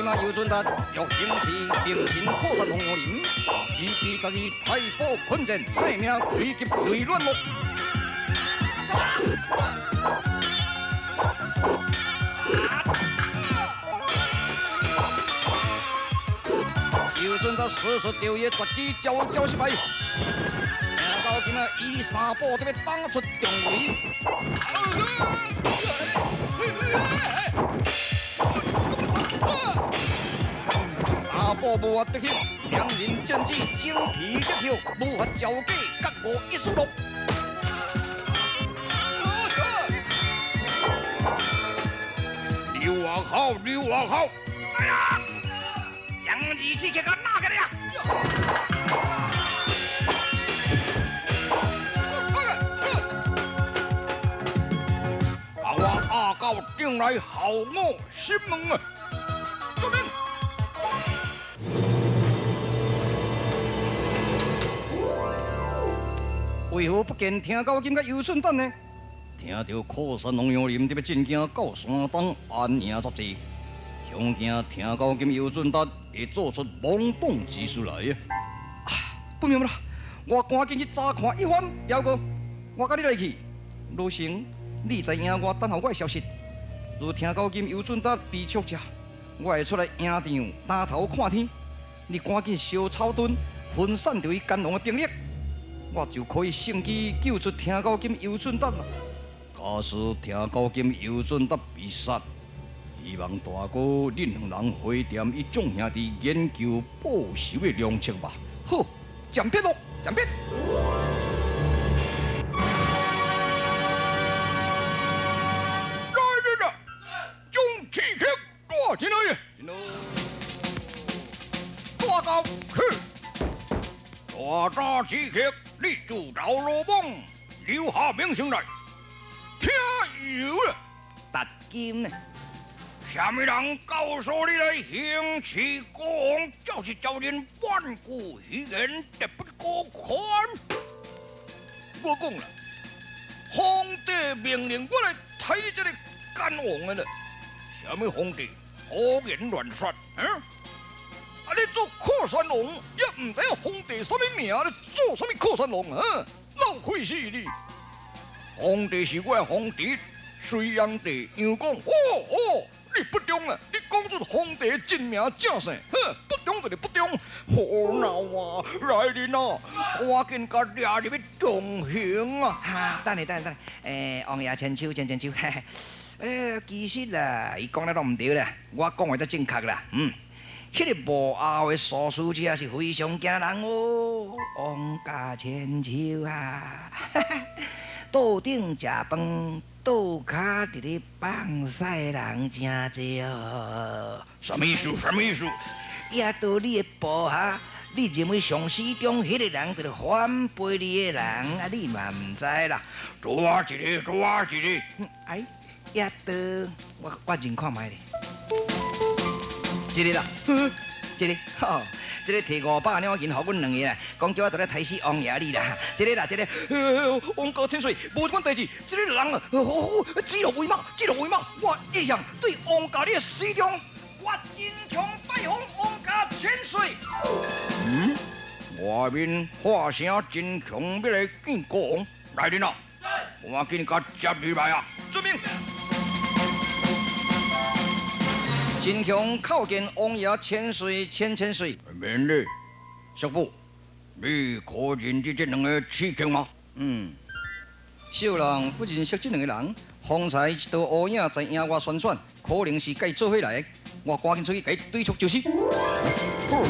金啊，游尊达欲行刺名神靠山王杨林，EP12太保困阵，性命危急雷乱木。游尊达说出调伊绝技招招失败，听到今啊，伊三步得欲打出重围。三步无法得手，两人战至精疲力竭，无法招架，觉悟一丝落。你话好，你话好，哎呀，将二刺客给拿起来啊！把我阿狗顶来候我审问啊！遵命。为何不见听高金佮游顺等呢？听到靠山王杨林伫欲进京到山东安营扎寨，恐惊听高金游顺达会做出懵懂之事来啊！不妙啦！我赶紧去查看一番。表哥，我佮你来去。老成，你知影我等候我的消息。如听高金游顺达被捉者，我会出来迎场担头看天。你赶紧烧草墩，分散著伊奸王的兵力，我就可以乘机救出听高金游顺达啦。假使听高金游顺达被杀，希望大哥恁两人回店与众兄弟研究报仇的良策吧。好，暂别咯，暂别。来人啊，将刺客抓进来！进来。大高去，大抓刺客，你自投罗网，留下名声来。听有了，达金呢？啥物人告诉你来行刺国王，就是招人万古虚言，得不过宽。我讲啦，皇帝命令我来杀你这个奸王的啦。啥物皇帝？胡言乱说！嗯？啊！你做靠山王，也毋知影皇帝啥物名，你做啥物靠山王啊？浪费死你！皇帝是我的皇帝，隋炀帝杨广。哦哦，你不忠啊！你讲出皇帝的真名正姓，哼，不忠就是不忠。好闹啊！来人啊，赶紧共掠入去重刑啊！哈，等下等下等下，王爷千秋千千秋，其实啦，伊讲得拢毋对啦，我讲的才正确啦，嗯。彼个幕后的唆使者是非常惊人哦，王家千秋啊，桌顶食饭，桌跤伫咧放屎的人诚济哦。啥物意思？啥物意思？也到你的部下，你认为上司中彼个人就是反背你的人，啊，你嘛毋知啦。抓一个，抓一个。哎，也到我认看觅咧。这个啦，这个，吼，这个提500两银予阮两个啦，讲叫我倒来杀死王爷你啦。这个啦，这个，王家千岁，无这款代志，这个人啊，指鹿为马，指鹿为马，我一向对王家你的死忠，我真强拜访王家千岁。嗯，外面喊声真强，欲来见国王，来人啊，赶紧共接入来啊！遵命。真强叩见王爷千岁千千岁。免礼，叔父，你可认得这两个刺客吗？嗯，小人不认识这两个人。方才一道乌影在营外旋转，可能是佮伊做伙来的。我赶紧出去共伊对出就是。好，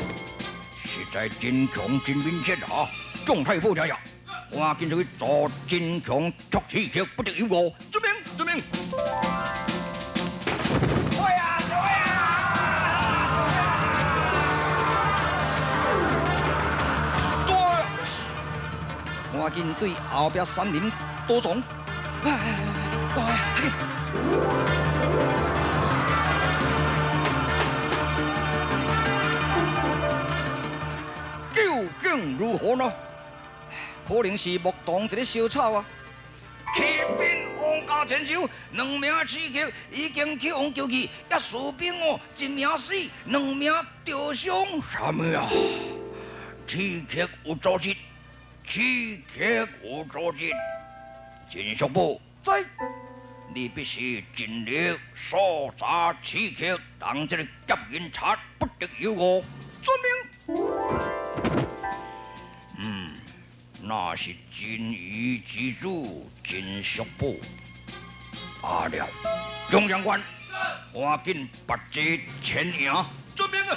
实在真强真敏捷啊！众太保听呀，赶紧出去抓真强捉刺客，不得有误。遵命，遵命。赶紧对后壁山林躲藏。哎，对，究竟如何呢？可能是牧童伫咧烧草啊。启禀王王家千秋，两名刺客已经去予救去，遐士兵哦，一名死，两名受伤。啥物啊？刺客有组织，刺客有组织，陈叔宝在，你必须尽力搜查刺客，让这个劫银贼不得有误。遵命。那是真义之子陈叔宝。阿了，中将官，赶紧拔节前营。遵命啊！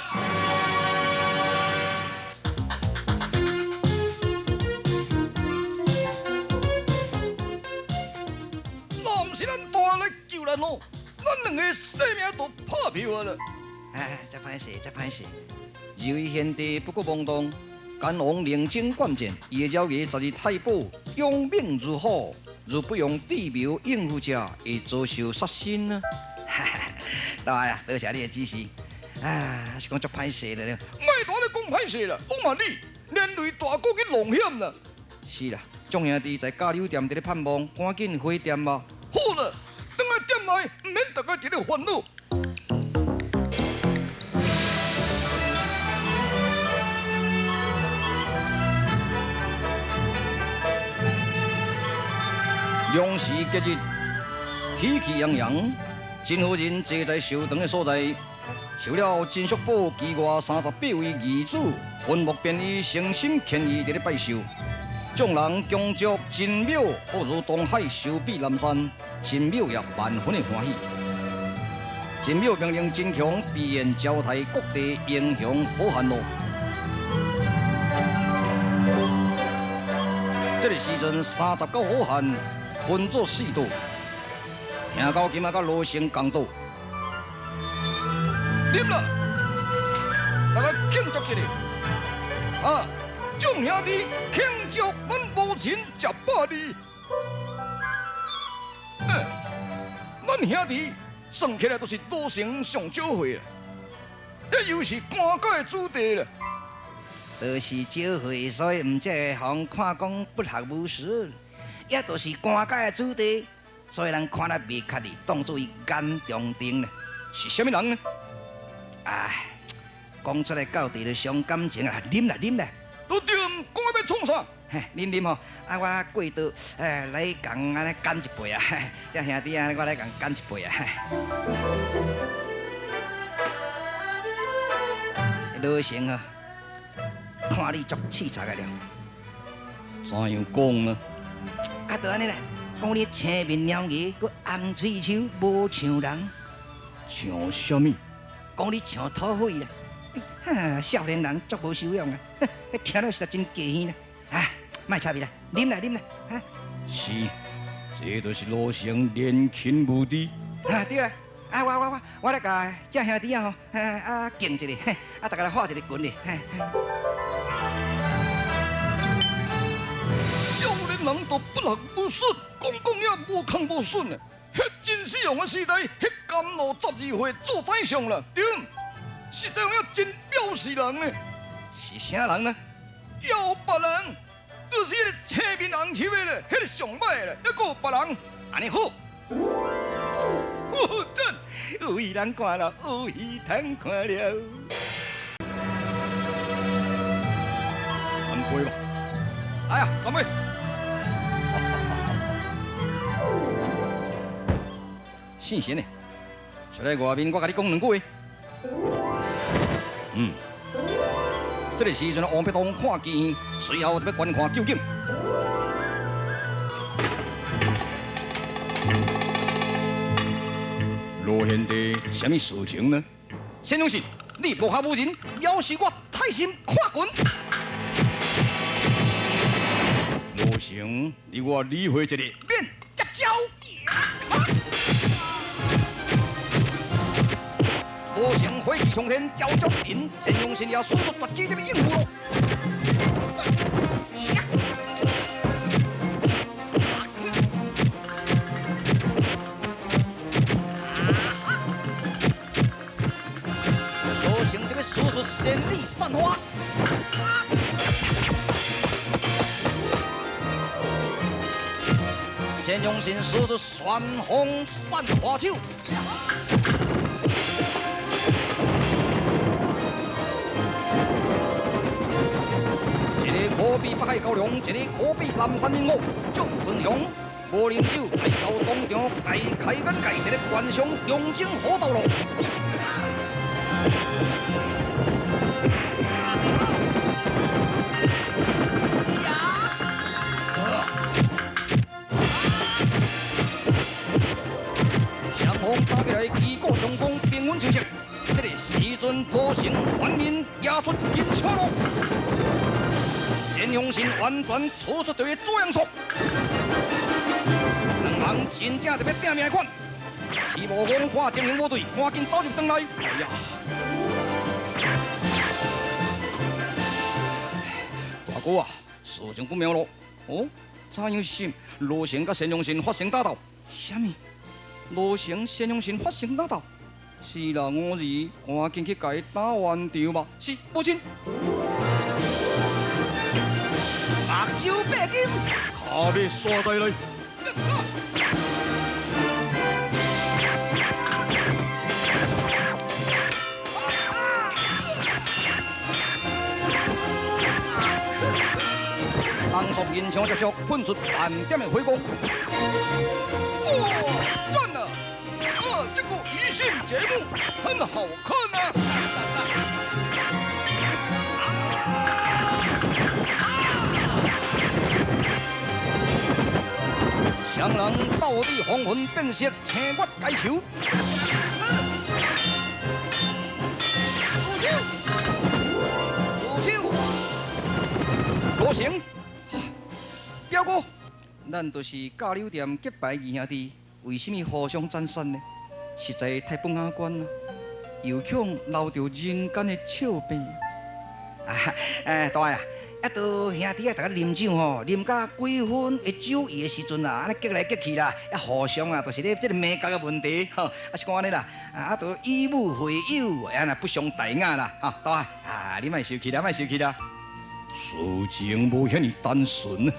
那毋是咱大来救咱哦，咱两个性命都拍票啊了。哎，这歹势，这歹势。二位贤弟不过妄动，干王临终观战，伊的了额12太保勇猛如虎，如不用智谋应付者，会遭受杀身啊！大啊，多谢你的指示。啊，是讲足歹势了。莫大咧讲歹势啦，讲嘛你连累大哥去冒险啦。是啦，众兄弟在甲柳店伫咧盼望，赶紧回店吧。好啦，转来店内，毋免大家伫咧烦恼。两时节日，喜气洋洋，真好人坐在寿堂的所在，受了陈叔宝其外38位义子，坟墓便以诚心虔意伫咧拜寿。众人恭祝陈庙福如东海，寿比南山。陈庙也万分的欢喜。陈庙命令陈强备宴招待各地英雄好汉咯。这个时阵，39好汉分作四队，听到今仔佮罗成共倒，啉啦，大家庆祝一下。啊，众兄弟庆祝咱母亲食百二。咱兄弟算起来都是罗成上少岁啦，这又是官家的子弟啦。就是少岁，所以毋才会予人看讲不学无术。也就是官家的子弟，所以人看了袂确哩，当作伊眼中钉啦。是啥物人呢？哎，讲出来到底就伤感情啊！啉啦啉啦，都对，讲欲创啥？嘿，啉啉吼，啊，我过道，来共按呢干一杯啊！这兄弟啊，我来共干一杯啊！罗成啊，看你足凄惨个了。怎样讲呢？啊，就按呢啦，讲你青面獠牙，阁红喙须，无像人。像啥物？讲你像土匪啦！哈，少年人足无修养啊！听了实在真过耳啦！啊，莫插伊啦，啉啦啉啦！哈。是，这就是罗成年轻无知。啊，对啦！啊，我来共这兄弟啊吼，啊敬一下，啊，大家来画一个群咧。少年人都不学无术，讲讲也无空无损的。彼真死用的时代，彼甘露12岁做宰相啦，对，实在有影真表示人呢。是啥人呢？有别人，就是彼个青面红须的咧，彼个上歹的咧，犹阁有别人，按呢好。哦，真有戏通看了，有戏通看了。干杯吧！哎呀，干杯！姓贤的，出来外面，我共你讲两句话。这个时阵，王必东看见，随后就欲观看究竟。罗贤弟，啥物事情呢？先生，你目下无人，要是我太心看群。罗成，你我理会一下，免接招。罗成火气冲天，招招阵，先用神也使出绝技，欲应付咯。罗成欲使出仙女散花。先用心使出旋风散花手。一个可比北海蛟龙，一个可比南山猛虎，祝群雄无啉酒，来到当场大开眼界，伫咧观赏龙争虎斗咯。双方打起来，旗鼓相当，兵分相识。这个时阵，罗成反面压出金车路，钱永信完全超出对个左样速，两人真正伫欲拼命的款。徐无讲看情形无对，赶紧走入堂内。哎呀！大哥啊，事情不妙咯！哦，怎样是罗成佮钱永信发生打斗？啥物？罗成、钱永信发生打斗？是啦，五儿，赶紧去共伊打圆场吧。是，母亲。目睭白金，跤马煞在内。当作银枪接续，喷出万点的火光。哇，赞啊！啊，这个娱性节目很好看啊！双人斗智风云变色，星月解愁。住手！罗成，表哥，咱就是甲柳店结拜二兄弟，为什么互相斩杀呢？实在太不雅观啦！又恐留著人间的笑柄。啊，哎，大爷，啊，都兄弟啊，逐家啉酒吼，啉到几分会酒意的时阵啊，按呢激来激去啦，啊，互相啊，就是咧这个眉角的问题，吼，啊是讲按呢啦，啊，都以武会友，按呢不伤大雅啦，哈，大爷，啊，你莫生气啦，莫生气啦。事情无遐尔单纯，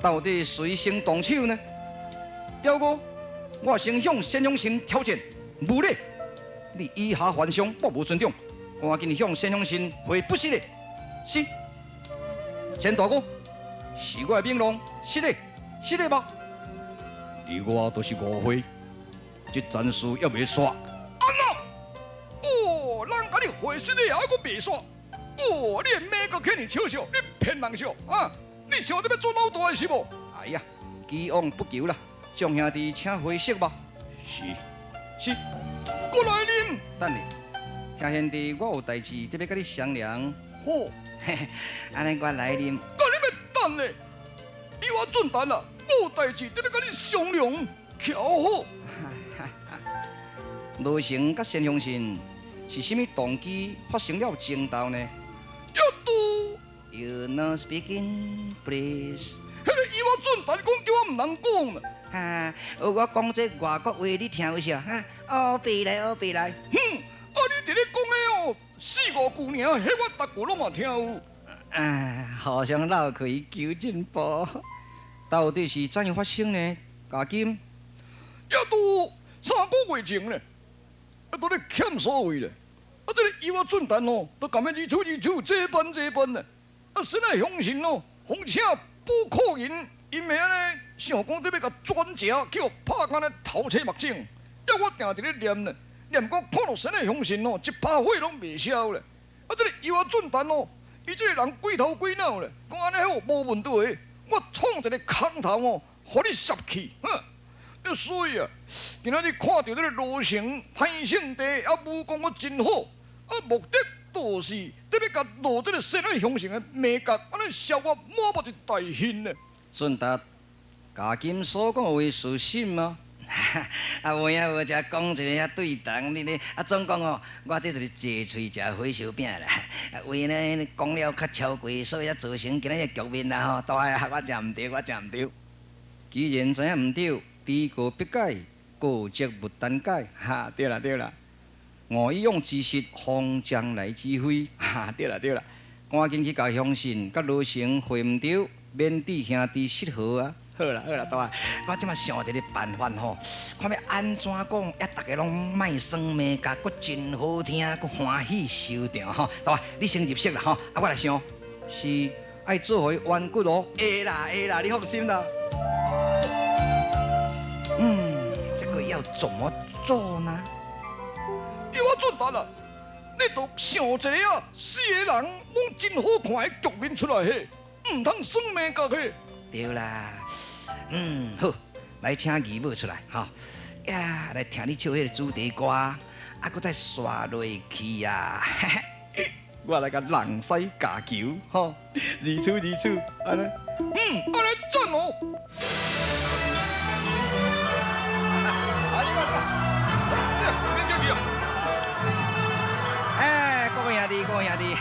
到底谁先动手呢？表哥，我先向钱永信挑战，无礼！你以下犯上，我无尊重，赶紧向钱永信回不是的，是。钱大哥，是我的命令，是的，是的吧？你我都是误会，这战事犹未煞。安怎？哦，人共你回失礼还阁袂煞？哦，你的眉角遐尔笑笑，你骗人笑啊？你想得欲做老大是无？哎呀，既往不咎啦，众兄弟请回息吧。是，是，过来啉。等下，兄兄弟，我有代志得欲佮你商量。好，嘿嘿，按呢我来啉。佮你欲等咧，你我准等啦，我有代志得欲佮你商量，徛好。罗成佮钱永信是啥物动机发生了争斗呢？犹都。 You no speaking, please。彼个伊我准但讲叫我毋通讲啦。哈，我讲这外国话你听有啥？哈，乌白来，乌白来。哼，啊你伫咧讲的哦，四五句尔，彼我逐句拢嘛听有。啊，互相斗开求进步，到底是怎样发生呢？嘉金，犹都3个月前咧，啊，都咧欠所谓咧。啊，这个伊我准但哦，都共彼二手二手这般这般咧。啊，先来相信哦，予请补库银，𪜶会按呢想讲得欲共转食，去予拍甲呢头青目肿。犹我定伫咧念咧，念讲看到先来相信哦，一拍火拢袂消咧。啊，这个伊我准但哦，伊这个人鬼头鬼脑咧，讲按呢好无问题，我创一个空头哦，予你摄去，哼。所以啊，今仔日看著这个罗成歹性地，啊武功阁真好，啊目的就是得欲共落这个先来乡亲的眉角，按呢消我满目一大恨呢。顺达，嘉金所讲的话属实吗？啊，有影无才讲一个遐对同，你咧啊总讲哦，我这就是济喙食火烧饼啦。啊，话呢讲了较超过，所以才造成今仔日局面啦吼。大汉，我诚毋对，我诚毋对。既然知影毋对，知过必改，过则勿单改。哈，对啦对啦。我以往之实，方将来指挥。哈，对啦对啦。赶紧去共乡亲佮罗成会毋对，免致兄弟失和啊。好啦好啦，大漢，我這馬想一个办法吼，看欲按怎讲，也逐家拢莫耍眉角，阁真好听，阁欢喜收场吼。大汉，你先入席啦吼，啊，我来想，是爱做予伊弯骨哦。会啦会啦，你放心啦。嗯，这个要怎么做呢？叫我准达啦，你著想一个啊，四个人拢真好看的局面出来嘿，毋通耍眉角嘿。对啦，嗯，好，来请义母出来吼，呀，来听你唱彼个主题歌，啊，阁再刷落去啊，我来共人师教球，吼，如此如此，按呢，嗯，按呢赞哦。哎，各位兄弟，各位兄弟，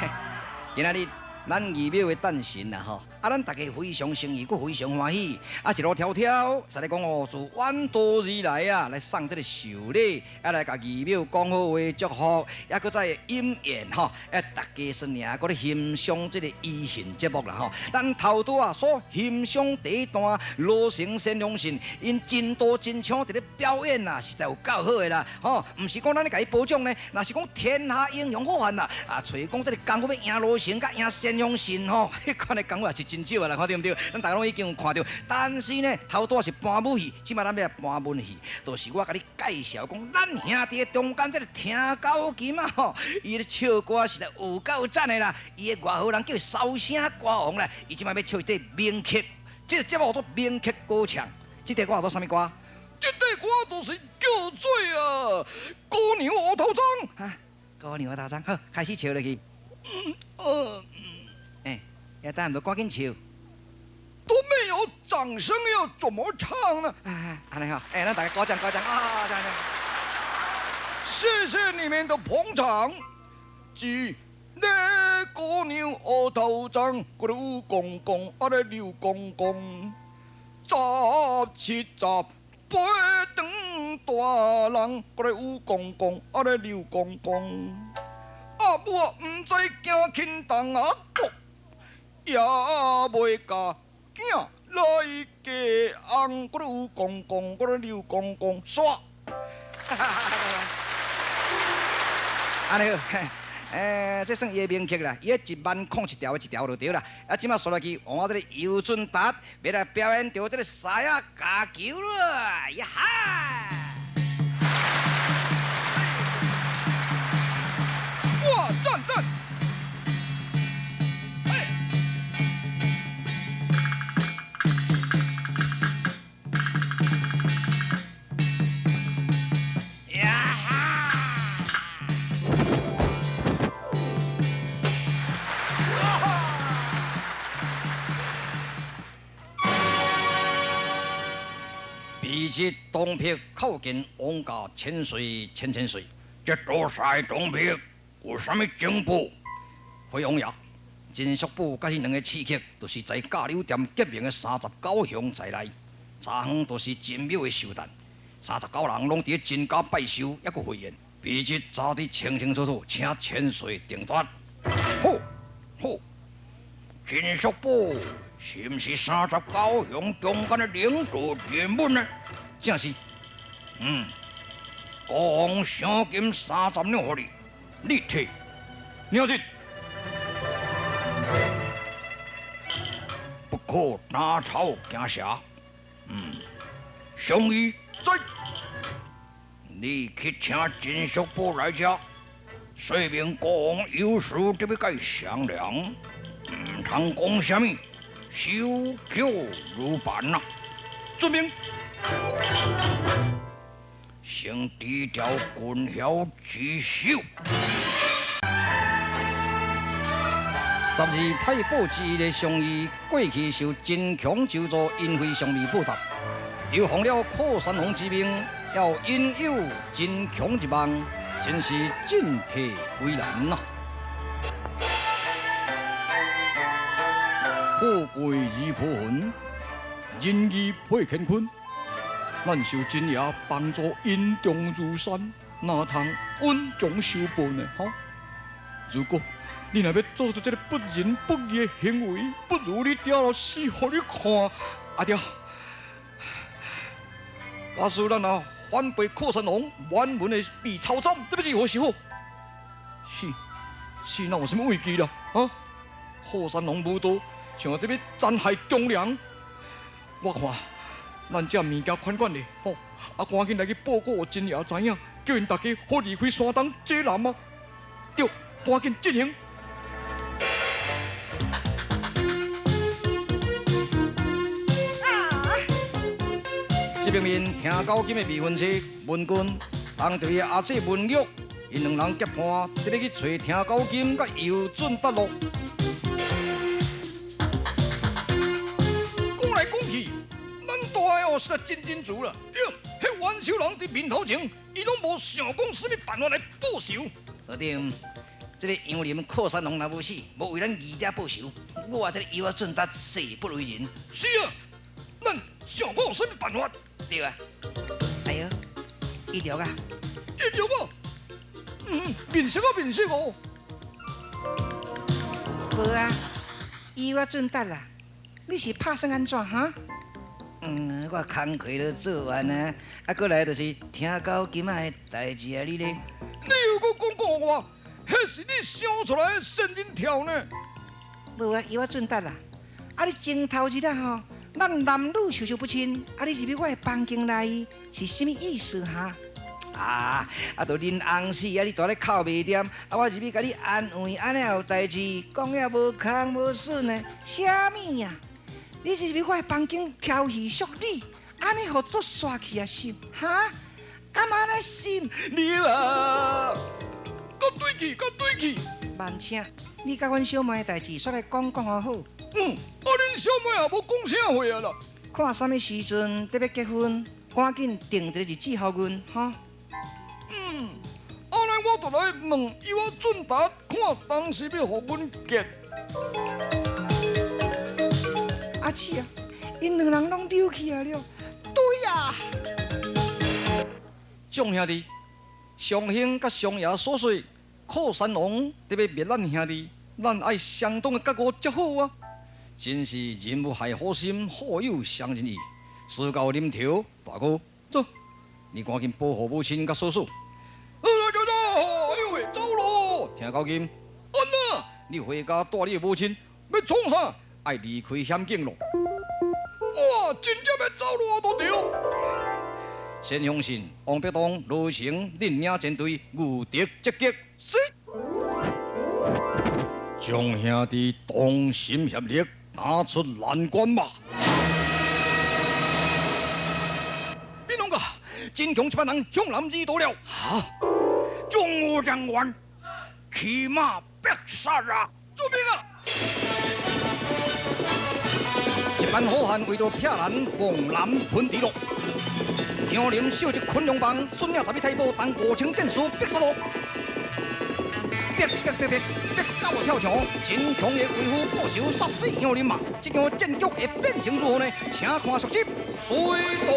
今仔日咱义庙的诞辰啦吼，啊，咱逐家非常诚意，阁非常欢喜，啊，一路迢迢，实咧讲哦，自远道而来啊，来送这个寿礼，啊，来共义庙讲好话祝福，抑阁再饮宴吼，啊，逐家孙娘阁咧欣赏这个医训节目啦吼。咱头拄啊所欣赏第一段罗成先锋信，𪜶真刀真枪伫咧表演啊，实在有够好的啦吼，毋是讲咱咧共伊褒奖呢，若是讲天下英雄好汉啦，啊，揣讲这个功夫欲赢罗成佮赢先锋信吼，彼款的功夫也是真少啊啦，看对毋对？咱逐家拢已经有看著，但是呢，头拄仔是搬武戏，这摆咱欲来搬文戏，就是我共你介绍讲，咱兄弟中间这个听高琴啊吼，伊咧唱歌实在有够赞的啦，伊的外号人叫烧声歌王啦，伊这摆欲唱一块名曲，这个节目叫做名曲歌唱，这块歌叫做啥物歌？这块歌就是叫做啊，姑娘乌头鬃。哈，姑娘乌头鬃，好，开始唱落去。哎，要等下，赶紧唱。都没有掌声，要怎么唱呢？啊，按呢好，哎，咱大家鼓掌鼓掌啊，这样。谢谢你们的捧场。一个姑娘乌头鬃，刘公公啊咧刘公公，十七十八长大人，刘公公啊咧刘公公。阿母啊，毋知惊轻重啊，国也袂共囝来嫁翁，刘公公，刘公公，煞。按呢好，欸，这算伊的名曲啦，伊一万空一条一条就对啦。啊，这马煞落去，换我这个尤俊达欲来表演著这个狮仔咬球了，呀哈！哇，赞赞！呀哈！彼时东撇靠近王家千岁千千岁，这多塞东撇有啥物情报？回王爷，陈叔宝佮彼两个刺客，就是在甲柳店结盟的39乡在内。昨昏就是陈庙的寿诞，39人拢伫咧陈家拜寿，犹阁会宴。彼日查得清清楚楚，请千岁定夺。好，好，陈叔宝是毋是39乡中间的领导人物呢？正是。嗯，国王赏金30两予你，你提。领旨。不可打草惊蛇。嗯，上医在。你去请陈叔宝来遮，说明国王有事得欲佮伊商量，毋通讲啥物，守口如磐啊！遵命。先低调军校之首。12太保之一的上医，过去受真强咒诅，因非常未报答，又奉了扩山王之命，要引诱真强入梦，真是进退为难呐。富贵而破云，仁义配乾坤。咱受真爷帮助，恩重如山，哪通恩将仇报呢？哈！如果你若欲做出这个不仁不义的行为，不如你爹老死予你看。阿爹，假使咱若反背靠山王，满门的被抄斩，这欲如何是好？是是，哪有啥物危机啦？啊！靠山王无道，像伫欲残害忠良。我看咱这物件款款的，吼，啊，赶紧来去报告予真爷知影，叫𪜶大家好离开山东济南啊！对，赶紧进行。这边面听高金的未婚妻文君，同著伊阿姊文玉，𪜶两人结伴，伫咧去揣听高金佮尤准达咯。讲来讲去，咱大个哦实在真真足啦。对，彼冤仇人伫面头前，伊拢无想讲啥物办法来报仇。校长，这个杨林靠山王若无死，无为咱二爹报仇，我这个尤准达誓不为人。是啊，咱想讲啥物办法？对啊。哎呦，一流啊！一流啊！嗯，面色啊面色哦。无啊，伊我准达啦。你是拍算按怎哈？嗯，我工课都做完啊，啊，过来就是听到今仔的代志啊，你咧？你又阁讲讲予我，彼是你想出来的仙人跳呢？无啊，伊我准达啦。啊，你前头日啊吼，咱男女授受不亲，啊，你入去我的房间内是啥物意思哈？啊，啊，都恁翁死啊！你蹛咧哭袂掂，啊，我入去共你安慰，按呢也有代志，讲也无空无顺的，啥物呀？你入去我的房间调戏淑女，按呢予作煞去啊心？哈？干嘛呢心？你啊，阁对去，阁对去。慢请，你佮阮小妹的代志，煞来讲讲好。嗯，啊，恁小妹也无讲啥话啊啦。看啥物时阵得欲结婚，赶紧定一个日子予阮，吼。嗯，按呢我就来问伊我准达，看当时欲予阮结。阿姊啊，𪜶两人拢溜起来了。对啊。众兄弟，上兄佮上爷所说，靠山王伫欲灭咱兄弟，咱爱相当的觉悟才好啊！真是人无害虎心，虎有伤人意。事到临头，大哥，走，你赶紧保护母亲佮嫂嫂。哎呀呀！哎呦喂，走咯！听高金，按怎？你回家带你的母亲，欲创啥？爱离开险境咯！哇，真正欲走路都对。先相信王必东、罗成恁领战队御敌积极，是。众兄弟同心协力，打出难关吧！变啷个？真强一班人向南而逃了。哈！总务人员骑马必杀啊！救命啊！一班好汉为著撇难往南喷地咯。杨林秀一昆龙帮，孙领十位太保，当5000战士必杀咯！逼逼逼逼逼到跳墙，真强的为父报仇，杀死杨林嘛！这场战局会变成如何呢？请看续集《水动》。